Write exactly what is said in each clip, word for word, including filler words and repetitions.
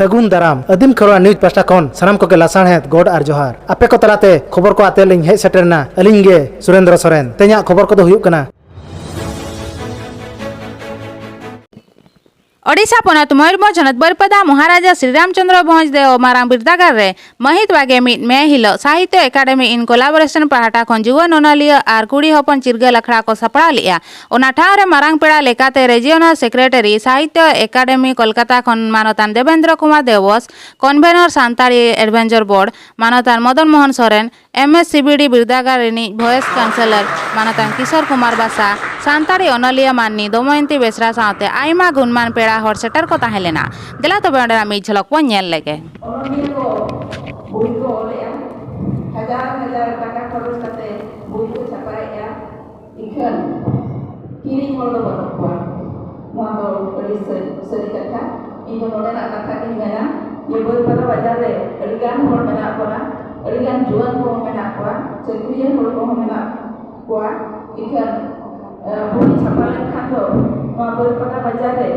ᱥᱟᱹᱜᱩᱱ ᱫᱟᱨᱟᱢ᱾ ᱟᱹᱫᱤᱢ ᱠᱷᱮᱨᱣᱟᱲ ᱱᱤᱭᱩᱡᱽ ᱯᱟᱦᱴᱟ ᱠᱷᱚᱱ ᱥᱟᱱᱟᱢ ᱠᱚᱜᱮ ᱞᱟᱥᱟᱲᱦᱮᱫ ᱜᱚᱰ ᱟᱨ ᱡᱚᱦᱟᱨ᱾ ᱟᱯᱮ ᱠᱚ ᱛᱟᱞᱟᱛᱮ ᱠᱷᱚᱵᱚᱨ ᱠᱚ ᱟᱛᱮ ᱞᱤᱧ ᱦᱮᱡ ᱥᱮᱴᱮᱨ ᱮᱱᱟ ᱟᱹᱞᱤᱧ ᱜᱮ ᱥᱩᱨᱮᱱᱫᱨᱚ ᱥᱚᱨᱮᱱ᱾ ᱛᱮᱦᱮᱧᱟᱜ ᱠᱷᱚᱵᱚᱨ ᱠᱚᱫᱚ ᱦᱩᱭᱩᱜ ᱠᱟᱱᱟ᱾ ᱳᱰᱤᱥᱟ ᱯᱚᱱᱚᱛ ᱢᱚᱭᱩᱨᱵᱷᱚᱸᱡᱽ ᱦᱚᱱᱚᱛ ᱵᱟᱹᱨᱯᱟᱫᱟ ᱢᱚᱦᱟᱨᱟᱡᱟ ᱥᱨᱤ ᱨᱟᱢᱪᱚᱸᱫᱽᱨᱚ ᱵᱷᱚᱸᱡᱽ ᱫᱮᱣ ᱢᱟᱨᱟᱝ ᱵᱤᱨᱫᱟᱹᱜᱟᱲ ᱨᱮ ᱢᱟᱹᱦᱤᱛ ᱵᱟᱜᱮ ᱢᱤᱫ ᱢᱮ ᱦᱤᱞᱳᱜ ᱥᱟᱦᱤᱛᱭᱚ ᱮᱠᱟᱰᱮᱢᱤ in collaboration ᱯᱟᱦᱴᱟ ᱠᱷᱚᱱ ᱡᱩᱣᱟᱹᱱ ᱚᱱᱚᱞᱤᱭᱟᱹ ᱟᱨ ᱠᱩᱲᱤ ᱦᱚᱯᱚᱱ ᱪᱤᱨᱜᱟᱹᱞ ᱟᱠᱷᱲᱟ ᱠᱚ ᱥᱟᱯᱲᱟᱣ ᱞᱮᱫᱼᱟ᱾ ᱚᱱᱟ ᱴᱷᱟᱶ ᱨᱮ ᱢᱟᱨᱟᱝ ᱯᱮᱲᱟ ᱞᱮᱠᱟᱛᱮ regional secretary Sahitya academy Kolkata ᱠᱷᱚᱱ ᱢᱟᱱᱚᱛᱟᱱ ᱫᱮᱵᱮᱱᱫᱨᱚ ᱠᱩᱢᱟᱨ ᱫᱮᱵᱚᱥ, ᱠᱚᱱᱵᱷᱮᱱᱚᱨ ᱥᱟᱱᱛᱟᱲᱤ ᱮᱰᱵᱷᱮᱧᱪᱟᱨ ᱵᱳᱨᱰ ᱢᱟᱱᱚᱛᱟᱱ Madan Mohan Soren, M S C B D ᱵᱤᱨᱫᱟᱹᱜᱟᱲ ᱨᱤᱱᱤᱡ ᱵᱷᱚᱭᱮᱥ ᱠᱟᱱᱥᱮᱞᱚᱨ ᱢᱟᱱᱚᱛᱟᱱ ᱠᱤᱥᱳᱨ ᱠᱩᱢᱟᱨ ᱵᱟᱥᱟ, ᱥᱟᱱᱛᱟᱲᱤ ᱚᱱᱚᱞᱤᱭᱟᱹ ᱢᱟᱹᱱᱢᱤ ᱫᱚᱢᱚᱭᱚᱱᱛᱤ ᱵᱮᱥᱨᱟ ᱥᱟᱶᱛᱮ ᱟᱭᱢᱟ ᱜᱩᱱᱢᱟᱱ ᱯᱮᱲᱟ ᱦᱚᱲ ᱥᱮᱴᱮᱨ ᱠᱚ ᱛᱟᱦᱮᱸ ᱞᱮᱱᱟ᱾ ᱫᱮᱞᱟ ᱛᱚᱵᱮ ᱚᱸᱰᱮᱱᱟᱜ ᱢᱤᱫ ᱡᱷᱚᱞᱚᱠ ᱵᱚᱱ ᱧᱮᱞ ᱞᱮᱜᱮ᱾ ᱚᱱᱚᱞᱤᱭᱟᱹ ᱠᱚ ᱵᱳᱭ ᱠᱚ ᱚᱞᱮᱜᱼᱟ, ᱦᱟᱡᱟᱨ ᱦᱟᱡᱟᱨ ᱴᱟᱠᱟ ᱠᱷᱚᱨᱚᱪ ᱠᱟᱛᱮ ᱵᱳᱭ ᱠᱚ ᱪᱷᱟᱯᱟᱭᱮᱜᱼᱟ, ᱤᱠᱷᱟᱹᱱ ᱠᱤᱨᱤᱧ ᱦᱚᱲ ᱫᱚ ᱵᱟᱹᱱᱩᱜ ᱠᱚᱣᱟ᱾ ᱱᱚᱣᱟ ᱫᱚ ᱟᱹᱰᱤ ᱥᱟᱹᱨᱤ, ᱥᱟᱹᱨᱤ ᱠᱟᱛᱷᱟ᱾ ᱤᱧ ᱫᱚ ᱱᱚᱰᱮᱱᱟᱜ ᱠᱟᱛᱷᱟ ᱜᱤᱧ ᱢᱮᱱᱟ ᱡᱮ ᱵᱟᱹᱨᱯᱟᱫᱟ ᱵᱟᱡᱟᱨ ᱨᱮ ᱟᱹᱰᱤ ᱜᱟᱱ ᱦᱚᱲ ᱢᱮᱱᱟᱜ ᱵᱚᱱᱟ, ᱟᱹᱰᱤ ᱜᱟᱱ ᱡᱩᱣᱟᱹᱱ ᱠᱚᱦᱚᱸ ᱢᱮᱱᱟᱜ ᱠᱚᱣᱟ, ᱪᱟᱹᱠᱨᱤᱭᱟᱹᱱ ᱦᱚᱲ ᱠᱚᱦᱚᱸ ᱢᱮᱱᱟᱜ ᱠᱚᱣᱟ᱾ ᱤᱠᱷᱟᱹᱱ, ᱮ, ᱵᱳᱭ ᱪᱷᱟᱯᱟ ᱞᱮᱱᱠᱷᱟᱱ ᱫᱚ ᱱᱚᱣᱟ ᱵᱟᱹᱨᱯᱟᱫᱟ ᱵᱟᱡᱟᱨ ᱨᱮ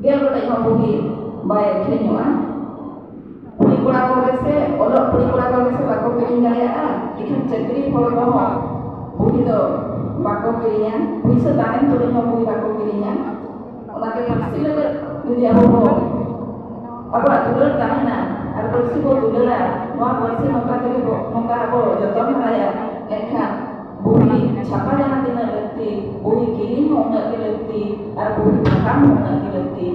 ᱜᱮᱞ ᱜᱚᱴᱮᱡ ᱦᱚᱸ ᱵᱳᱭ ᱵᱟᱭ ᱟᱹᱠᱷᱨᱤᱧᱚᱜᱼᱟ᱾ ᱠᱩᱲᱤ ᱠᱚᱲᱟ ᱠᱚᱜᱮ ᱥᱮ, ᱚᱞᱚᱜ ᱠᱩᱲᱤ ᱠᱚᱲᱟ ᱠᱚᱜᱮ ᱥᱮ ᱵᱟᱠᱚ ᱠᱤᱨᱤᱧ ᱫᱟᱲᱮᱭᱟᱜᱼᱟ, ᱮᱱᱠᱷᱟᱱ ᱪᱟᱹᱠᱨᱤ ᱦᱚᱲ ᱠᱚᱦᱚᱸ ᱵᱩᱜᱤ ᱫᱚ ᱵᱟᱠᱚ ᱠᱤᱨᱤᱧᱟ, ᱯᱩᱭᱥᱟᱹ ᱛᱟᱦᱮᱱ ᱛᱩᱞᱩᱡ ᱦᱚᱸ ᱵᱩᱜᱤ ᱵᱟᱠᱚ ᱠᱤᱨᱤᱧᱟ᱾ ᱚᱱᱟᱛᱮ ᱯᱟᱹᱨᱥᱤ ᱞᱟᱹᱜᱤᱫ ᱡᱩᱫᱤ ᱟᱵᱚ ᱵᱚ, ᱟᱵᱚᱣᱟᱜ ᱫᱩᱞᱟᱹᱲ ᱛᱟᱦᱮᱱᱟ ᱟᱨ ᱯᱟᱹᱨᱥᱤ ᱵᱚ ᱫᱩᱞᱟᱹᱲᱟ, ᱱᱚᱣᱟ ᱯᱟᱹᱨᱥᱤ ᱱᱚᱝᱠᱟ ᱛᱮᱜᱮ ᱵᱚ, ᱱᱚᱝᱠᱟ ᱟᱵᱚ ᱡᱚᱛᱚᱱ ᱦᱟᱨᱟᱭᱟ, ᱮᱱᱠᱷᱟᱱ ᱵᱩᱜᱤ ᱪᱷᱟᱯᱟ ᱡᱟᱦᱟᱸ ᱛᱤᱱᱟᱹᱜ ᱞᱟᱹᱠᱛᱤ, ᱵᱩᱜᱤ ᱠᱤᱨᱤᱧ ᱦᱚᱸ ᱩᱱᱟᱹᱜ ᱜᱮ ᱞᱟᱹᱠᱛᱤ ᱟᱨ ᱵᱩᱜᱤ ᱯᱟᱲᱦᱟᱣ ᱦᱚᱸ ᱩᱱᱟᱹᱜ ᱜᱮ ᱞᱟᱹᱠᱛᱤ᱾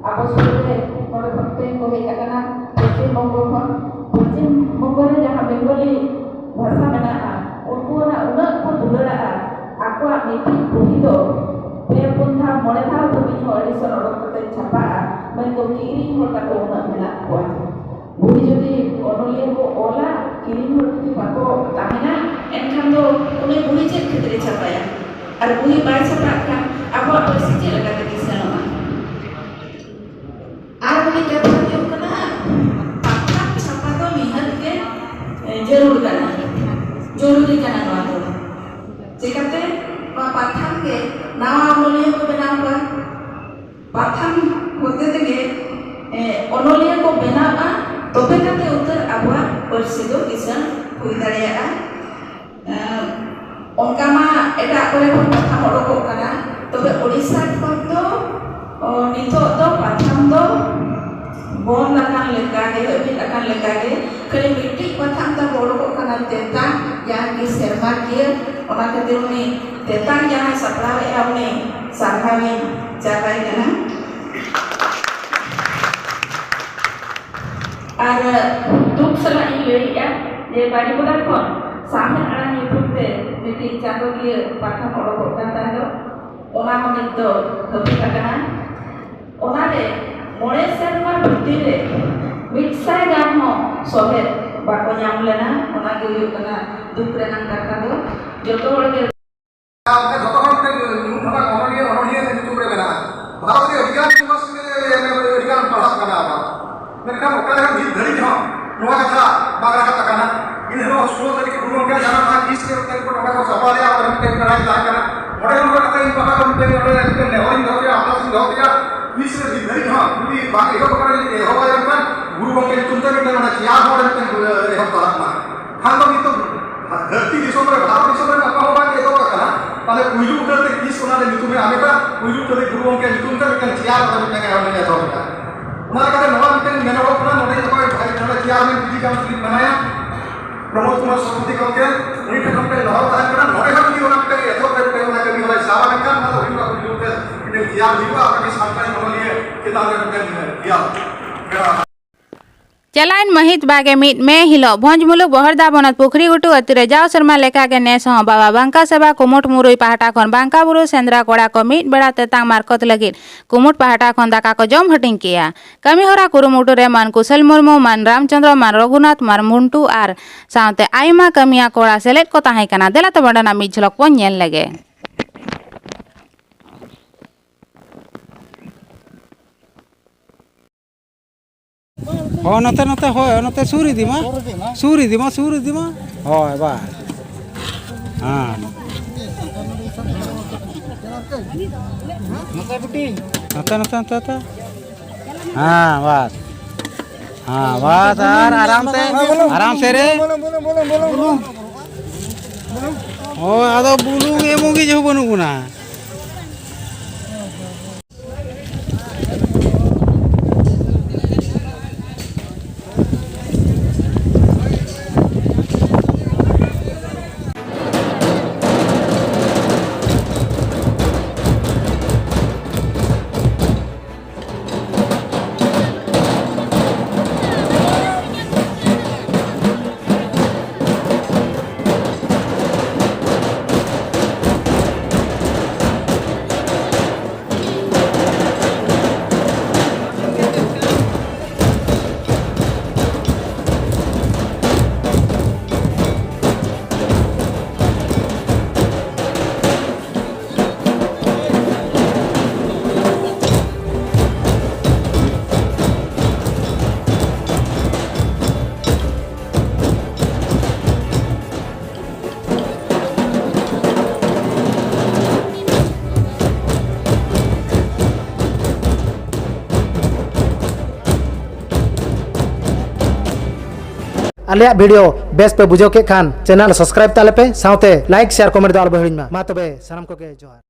ᱟᱵᱚ ᱥᱩᱨ ᱨᱮ ᱱᱚᱰᱮ ᱠᱷᱚᱱ ᱛᱮᱦᱮᱧ ᱠᱚ ᱦᱮᱡ ᱟᱠᱟᱱᱟ ᱯᱚᱥᱪᱤᱢ ᱵᱚᱝᱜᱚ ᱠᱷᱚᱱ᱾ ᱯᱚᱥᱪᱤᱢ ᱵᱚᱝᱜᱚ ᱨᱮ ᱡᱟᱦᱟᱸ ᱵᱮᱝᱜᱚᱞᱤ ᱵᱷᱟᱥᱟ ᱢᱮᱱᱟᱜᱼᱟ, ᱩᱱᱠᱩ ᱚᱱᱟ ᱩᱱᱟᱹᱜ ᱠᱚ ᱫᱩᱞᱟᱹᱲᱟᱜᱼᱟ, ᱟᱠᱚᱣᱟᱜ ᱢᱤᱫᱴᱤᱡ ᱯᱩᱛᱷᱤ ᱫᱚ ᱯᱮ ᱯᱩᱱ ᱫᱷᱟᱣ ᱢᱚᱬᱮ ᱫᱷᱟᱣ ᱫᱷᱟᱹᱵᱤᱡ ᱦᱚᱸ ᱮᱰᱤᱥᱚᱱ ᱚᱰᱚᱠ ᱠᱟᱛᱮ ᱪᱷᱟᱯᱟᱜᱼᱟ, ᱢᱮᱱᱫᱚ ᱠᱤᱨᱤᱧ ᱦᱚᱲ ᱛᱟᱠᱚ ᱩᱱᱟᱹᱜ ᱢᱮᱱᱟᱜ ᱠᱚᱣᱟ᱾ ᱵᱩᱲᱦᱤ ᱡᱩᱫᱤ ᱚᱱᱚᱞᱤᱭᱟᱹ ᱠᱚ ᱚᱞᱟ, ᱠᱤᱨᱤᱧ ᱦᱚᱲ ᱡᱩᱫᱤ ᱵᱟᱠᱚ ᱛᱟᱦᱮᱱᱟ, ᱮᱱᱠᱷᱟᱱ ᱫᱚ ᱩᱱᱤ ᱵᱩᱲᱦᱤ ᱪᱮᱫ ᱠᱷᱟᱹᱛᱤᱨᱮ ᱪᱷᱟᱯᱟᱭᱟ? ᱟᱨ ᱵᱩᱲᱦᱤ ᱵᱟᱭ ᱪᱷᱟᱯᱟᱜ ᱠᱷᱟᱱ ᱟᱵᱚᱣᱟᱜ ᱯᱟᱹᱨᱥᱤ ᱪᱮᱫ ᱞᱮᱠᱟᱛᱮ ᱠᱤᱥᱟᱹᱬᱚᱜᱼᱟ? ᱟᱨ ᱢᱤᱫ ᱠᱟᱛᱷᱟ ᱦᱩᱭᱩᱜ ᱠᱟᱱᱟ, ᱯᱟᱛᱷᱟᱢ ᱪᱷᱟᱯᱟ ᱫᱚ ᱱᱤᱦᱟᱹᱛ ᱜᱮ, ᱮ, ᱡᱟᱹᱨᱩᱲ ᱠᱟᱱᱟ, ᱡᱚᱨᱩᱨᱤ ᱠᱟᱱᱟ ᱱᱚᱣᱟ ᱫᱚ᱾ ᱪᱮᱠᱟᱛᱮ? ᱱᱚᱣᱟ ᱯᱟᱛᱷᱟᱢ ᱜᱮ ᱱᱟᱣᱟ ᱚᱱᱚᱞᱤᱭᱟᱹ ᱠᱚ ᱵᱮᱱᱟᱣ ᱠᱚᱣᱟ᱾ ᱯᱟᱛᱷᱟᱢ ᱦᱚᱛᱮ ᱛᱮᱜᱮ, ᱮ, ᱥᱤᱫᱩ ᱠᱤᱥᱟᱹᱬ ᱦᱩᱭ ᱫᱟᱲᱮᱭᱟᱜᱼᱟ᱾ ᱮᱸ, ᱚᱱᱠᱟ ᱢᱟ ᱮᱴᱟᱜ ᱠᱚᱨᱮ ᱠᱷᱚᱱ ᱯᱟᱛᱷᱟᱢ ᱚᱰᱚᱠᱚᱜ ᱠᱟᱱᱟ, ᱛᱚᱵᱮ ᱳᱰᱤᱥᱟ ᱠᱷᱚᱱ ᱫᱚ, ᱚ, ᱱᱤᱛᱚᱜ ᱫᱚ ᱯᱟᱛᱷᱟᱢ ᱫᱚ ᱵᱚᱱᱫ ᱟᱠᱟᱱ ᱞᱮᱠᱟᱜᱮ, ᱦᱟᱹᱯᱤᱫ ᱟᱠᱟᱱ ᱞᱮᱠᱟᱜᱮ᱾ ᱠᱷᱟᱹᱞᱤ ᱢᱤᱫᱴᱤᱡ ᱯᱟᱛᱷᱟᱢ ᱛᱟᱵᱚ ᱚᱰᱚᱠᱚᱜ ᱠᱟᱱᱟ, ᱛᱮᱛᱟᱝ, ᱡᱟᱦᱟᱸ ᱠᱤ ᱥᱮᱨᱢᱟᱠᱤᱭᱟᱹ᱾ ᱚᱱᱟ ᱠᱷᱟᱹᱛᱤᱨ ᱩᱱᱤ ᱛᱮᱛᱟᱝ ᱡᱟᱦᱟᱸᱭ ᱥᱟᱯᱲᱟᱣᱮᱫᱼᱟ, ᱩᱱᱤ ᱥᱟᱨᱦᱟᱣᱤᱧ ᱪᱟᱞᱟᱭ ᱠᱟᱱᱟ᱾ ᱟᱨ ᱫᱩᱠ ᱥᱟᱞᱟᱜ ᱤᱧ ᱞᱟᱹᱭᱮᱫᱼᱟ ᱡᱮ ᱵᱟᱨᱤᱯᱟᱫᱟ ᱠᱷᱚᱱ ᱥᱟᱶᱦᱮᱫ ᱟᱲᱟᱝ ᱧᱩᱛᱩᱢ ᱛᱮ ᱢᱤᱫᱴᱤᱡ ᱪᱟᱸᱫᱳᱠᱤᱭᱟᱹ ᱯᱟᱛᱷᱟᱢ ᱚᱰᱚᱠᱚᱜ ᱠᱟᱱ ᱛᱟᱦᱮᱸ ᱫᱚ, ᱚᱱᱟ ᱦᱚᱸ ᱱᱤᱛ ᱫᱚ ᱦᱟᱹᱯᱤᱫ ᱟᱠᱟᱱᱟ᱾ ᱚᱱᱟᱨᱮ ᱢᱚᱬᱮ ᱥᱮᱨᱢᱟ ᱵᱷᱤᱛᱤᱨ ᱨᱮ ᱢᱤᱫ ᱥᱟᱭ ᱜᱟᱱ ᱦᱚᱸ ᱥᱚᱦᱮᱫ ᱵᱟᱠᱚ ᱧᱟᱢ ᱞᱮᱱᱟ᱾ ᱚᱱᱟ ᱜᱮ ᱦᱩᱭᱩᱜ ᱠᱟᱱᱟ ᱫᱩᱠ ᱨᱮᱱᱟᱜ ᱠᱟᱛᱷᱟ ᱫᱚ᱾ ᱡᱚᱛᱚ ᱦᱚᱲ ᱜᱮ ᱡᱚᱛᱚ ᱦᱚᱲ ᱛᱮ ᱧᱩᱢ ᱦᱟᱞᱟᱝ ᱚᱱᱚᱞᱤᱭᱟᱹ, ᱚᱱᱚᱞᱤᱭᱟᱹ ᱧᱩᱛᱩᱢ ᱨᱮ ᱢᱮᱱᱟᱜᱼᱟ᱾ ᱵᱷᱟᱨᱚᱛ ᱨᱮ ᱟᱹᱰᱤᱜᱟᱱ university ᱨᱮ ᱟᱹᱰᱤᱜᱟᱱ ᱯᱟᱲᱦᱟᱜ ᱠᱟᱱᱟ ᱟᱵᱚ᱾ ᱢᱮᱱᱠᱷᱟᱱ ᱚᱠᱟ ᱨᱮᱦᱚᱸ ᱱᱤᱛ ᱫᱷᱟᱹᱨᱤᱡ ᱦᱚᱸ ᱱᱚᱣᱟ ᱠᱟᱛᱷᱟ ᱵᱟᱝ ᱨᱟᱠᱟᱵ ᱟᱠᱟᱱᱟ᱾ ᱤᱱᱟᱹ ᱦᱤᱞᱳᱜ ᱥᱳᱞᱳ ᱛᱟᱹᱨᱤᱠᱷ ᱜᱩᱨᱩ ᱜᱚᱢᱠᱮ ᱡᱟᱱᱟᱢ ᱢᱟᱦᱟ ᱛᱤᱥ ᱨᱮ ᱚᱱᱛᱮ ᱠᱚ ᱱᱚᱰᱮ ᱠᱚ ᱥᱟᱯᱲᱟᱣ ᱞᱮᱫᱼᱟ, ᱚᱸᱰᱮ ᱢᱤᱫᱴᱮᱱ ᱞᱟᱹᱲᱦᱟᱹᱭ ᱛᱟᱦᱮᱸ ᱠᱟᱱᱟ᱾ ᱚᱸᱰᱮ ᱦᱚᱸ ᱱᱚᱰᱮ ᱠᱟᱛᱷᱟ ᱤᱧ ᱯᱟᱦᱴᱟ ᱠᱷᱚᱱ ᱢᱤᱫᱴᱮᱱ ᱱᱚᱰᱮ ᱢᱤᱫᱴᱮᱱ ᱱᱮᱦᱚᱨᱤᱧ ᱫᱚᱦᱚ ᱠᱮᱫᱼᱟ, ᱟᱨᱫᱟᱥᱤᱧ ᱫᱚᱦᱚ ᱠᱮᱫᱼᱟ, ᱛᱤᱥ ᱨᱮ ᱱᱤᱛ ᱫᱷᱟᱹᱨᱤᱡ ᱦᱚᱸ ᱡᱩᱫᱤ ᱵᱟᱝ ᱮᱦᱚᱵ ᱟᱠᱟᱱᱟ, ᱡᱩᱫᱤ ᱮᱦᱚᱵ ᱟᱭ ᱠᱷᱟᱱ ᱜᱩᱨᱩ ᱜᱚᱢᱠᱮ ᱧᱩᱛᱩᱢ ᱛᱮ ᱢᱤᱫᱴᱮᱱ ᱚᱱᱟ ᱪᱮᱭᱟᱨ ᱦᱚᱸ ᱚᱸᱰᱮ ᱢᱤᱫᱴᱮᱱ ᱮᱦᱚᱵ ᱛᱟᱨᱟᱜ ᱢᱟ᱾ ᱠᱷᱟᱱ ᱫᱚ ᱱᱤᱛᱚᱜ ᱫᱷᱟᱹᱨᱛᱤ ᱫᱤᱥᱚᱢ ᱨᱮ, ᱵᱷᱟᱨᱚᱛ ᱫᱤᱥᱚᱢ ᱨᱮ ᱚᱠᱟ ᱦᱚᱸ ᱵᱟᱝ ᱮᱛᱚᱦᱚᱵ ᱟᱠᱟᱱᱟ, ᱛᱟᱦᱞᱮ ᱯᱩᱭᱞᱩ ᱩᱛᱟᱹᱨ ᱛᱮ ᱛᱤᱥ ᱚᱱᱟ ᱨᱮ ᱧᱩᱛᱩᱢᱮ ᱦᱟᱢᱮᱴᱟ? ᱯᱩᱭᱞᱩ ᱩᱛᱟᱹᱨ ᱨᱮ ᱜᱩᱨᱩ ᱜᱚᱢᱠᱮ ᱧᱩᱛᱩᱢ ᱛᱮ ᱢᱤᱫᱴᱮᱱ ᱪᱮᱭᱟᱨ ᱚᱸᱰᱮ ᱢᱤᱫᱴᱮᱱ ᱮ ᱮᱛᱚᱦᱚᱵ ᱮᱫᱟ᱾ ᱚᱱᱟ ᱞᱮᱠᱟᱛᱮ ᱱᱚᱣᱟ ᱢᱤᱫᱴᱮᱱ ᱢᱮᱱᱚᱜᱚᱜ ᱠᱟᱱᱟ, ᱱᱚᱰᱮ ᱚᱠᱚᱭ ᱱᱚᱰᱮ ᱪᱮᱭᱟᱨᱢᱮᱱ ᱯᱤ ᱡᱤ ᱠᱟᱣᱩᱱᱥᱤᱞ ᱢᱮᱱᱟᱭᱟ ᱯᱨᱚᱢᱳᱫ ᱠᱩᱢᱟᱨ ᱥᱚᱛᱯᱚᱛᱷᱤ ᱜᱚᱢᱠᱮ, ᱩᱱᱤ ᱴᱷᱮᱱ ᱠᱷᱚᱱ ᱢᱤᱫᱴᱮᱱ ᱱᱮᱦᱚᱨ ᱛᱟᱦᱮᱸ ᱠᱟᱱᱟ, ᱱᱚᱰᱮ ᱦᱚᱸ ᱡᱩᱫᱤ ᱚᱱᱟ ᱢᱤᱫᱴᱮᱱ ᱮᱛᱚᱦᱚᱵ ᱨᱮ ᱢᱤᱫᱴᱮᱱ ᱚᱱᱟ ᱠᱟᱹᱢᱤ ᱦᱚᱨᱟᱭ ᱥᱟᱵᱟ, ᱢᱮᱱᱠᱷᱟᱱ ᱱᱚᱣᱟ ᱫᱚ ᱦᱩᱭᱩᱜᱼᱟ ᱯᱩᱭᱞᱩ ᱩᱛᱟᱹᱨ ᱢᱤᱫᱴᱮᱱ ᱪᱮᱭᱟᱨ ᱦᱩᱭᱩᱜᱼᱟ, ᱚᱱᱟ ᱠᱤ ᱥᱟᱱᱛᱟᱲᱤ ᱚᱱᱚᱞᱤᱭᱟᱹ ᱪᱮᱛᱟᱱ ᱨᱮ ᱢᱤᱫᱴᱮᱱ ᱪᱮᱭᱟᱨ᱾ ᱪᱟᱞᱟᱣᱮᱱ ᱢᱟᱹᱦᱤᱛ ᱵᱟᱜᱮ ᱢᱤᱫ ᱢᱮ ᱦᱤᱞᱚᱜ ᱵᱷᱚᱸᱡᱽ ᱢᱩᱞᱩᱠ ᱵᱚᱦᱚᱨᱫᱟ ᱵᱚᱱᱚᱛ ᱯᱩᱠᱷᱨᱤᱜᱷᱩᱴᱩ ᱟᱹᱛᱩ ᱨᱮ ᱡᱟᱣ ᱥᱮᱨᱢᱟ ᱞᱮᱠᱟᱜᱮ ᱱᱮᱥ ᱦᱚᱸ ᱵᱟᱵᱟ ᱵᱟᱝᱠᱟ ᱥᱮᱵᱟ ᱠᱩᱢᱩᱴ ᱢᱩᱨᱩᱭ ᱯᱟᱦᱴᱟ ᱠᱷᱚᱱ ᱵᱟᱝᱠᱟ ᱵᱩᱨᱩ ᱥᱮᱸᱫᱽᱨᱟ ᱠᱚᱲᱟ ᱠᱚ ᱢᱤᱫ ᱵᱮᱲᱟ ᱛᱮᱛᱟᱝ ᱢᱟᱨᱠᱚᱛ ᱞᱟᱹᱜᱤᱫ ᱠᱩᱢᱩᱴ ᱯᱟᱦᱴᱟ ᱠᱷᱚᱱ ᱫᱟᱠᱟ ᱠᱚ ᱡᱚᱢ ᱦᱟᱹᱴᱤᱧ ᱠᱮᱜᱼᱟ᱾ ᱠᱟᱹᱢᱤ ᱦᱚᱨᱟ ᱠᱩᱨᱩᱢᱩᱴᱩ ᱨᱮ ᱢᱟᱹᱱ ᱠᱩᱥᱚᱞ ᱢᱩᱨᱢᱩ, ᱢᱟᱹᱱ ᱨᱟᱢᱪᱚᱸᱫᱽᱨᱚ, ᱢᱟᱹᱱ ᱨᱚᱜᱷᱩᱱᱟᱛᱷ, ᱢᱟᱹᱱ ᱢᱩᱱᱴᱩ ᱟᱨ ᱥᱟᱶᱛᱮ ᱟᱭᱢᱟ ᱠᱟᱹᱢᱤᱭᱟ ᱠᱚᱲᱟ ᱥᱮᱞᱮᱫ ᱠᱚ ᱛᱟᱦᱮᱸ ᱠᱟᱱᱟ᱾ ᱫᱮᱞᱟ ᱛᱚᱵᱮ ᱚᱸᱰᱮᱱᱟᱜ ᱢᱤᱫ ᱡᱷᱚᱞᱚᱠ ᱵᱚᱱ ᱧᱮᱞ ᱞᱮᱜᱮ᱾ ᱦᱳᱭ, ᱱᱚᱛᱮ, ᱱᱚᱛᱮ, ᱦᱳᱭ, ᱱᱚᱛᱮ ᱥᱩᱨ ᱤᱫᱤ ᱢᱟ᱾ ᱥᱩᱨ ᱤᱫᱤ ᱢᱟ, ᱥᱩᱨ ᱤᱫᱤ ᱢᱟ᱾ ᱦᱳᱭ, ᱵᱟᱥ᱾ ᱦᱮᱸ᱾ ᱱᱚᱛᱮ, ᱱᱚᱛᱮ, ᱱᱚᱛᱮ, ᱱᱚᱛᱮ᱾ ᱦᱮᱸ, ᱵᱟᱥ᱾ ᱦᱮᱸ, ᱵᱟᱥ, ᱟᱨ ᱟᱨᱟᱢ ᱛᱮ, ᱟᱨᱟᱢ ᱥᱮ ᱨᱮ᱾ ᱦᱳᱭ, ᱟᱫᱚ ᱵᱩᱞᱩᱝ ᱮᱢᱚᱜ ᱜᱮ ᱡᱮ ᱵᱟᱹᱱᱩᱜ ᱵᱚᱱᱟ᱾ ᱟᱞᱮᱭᱟᱜ video ᱵᱮᱥ ᱯᱮ ᱵᱩᱡᱷᱟᱹᱣ ᱠᱮᱫ ᱠᱷᱟᱱ channel subscribe ᱛᱟᱞᱮ ᱯᱮ, ᱥᱟᱶᱛᱮ like, share, comment ᱫᱚ ᱟᱞᱚ ᱯᱮ ᱦᱤᱲᱤᱧ ᱢᱟ᱾ ᱢᱟ ᱛᱚᱵᱮ ᱥᱟᱱᱟᱢ ᱠᱚᱜᱮ ᱡᱚᱦᱟᱨ᱾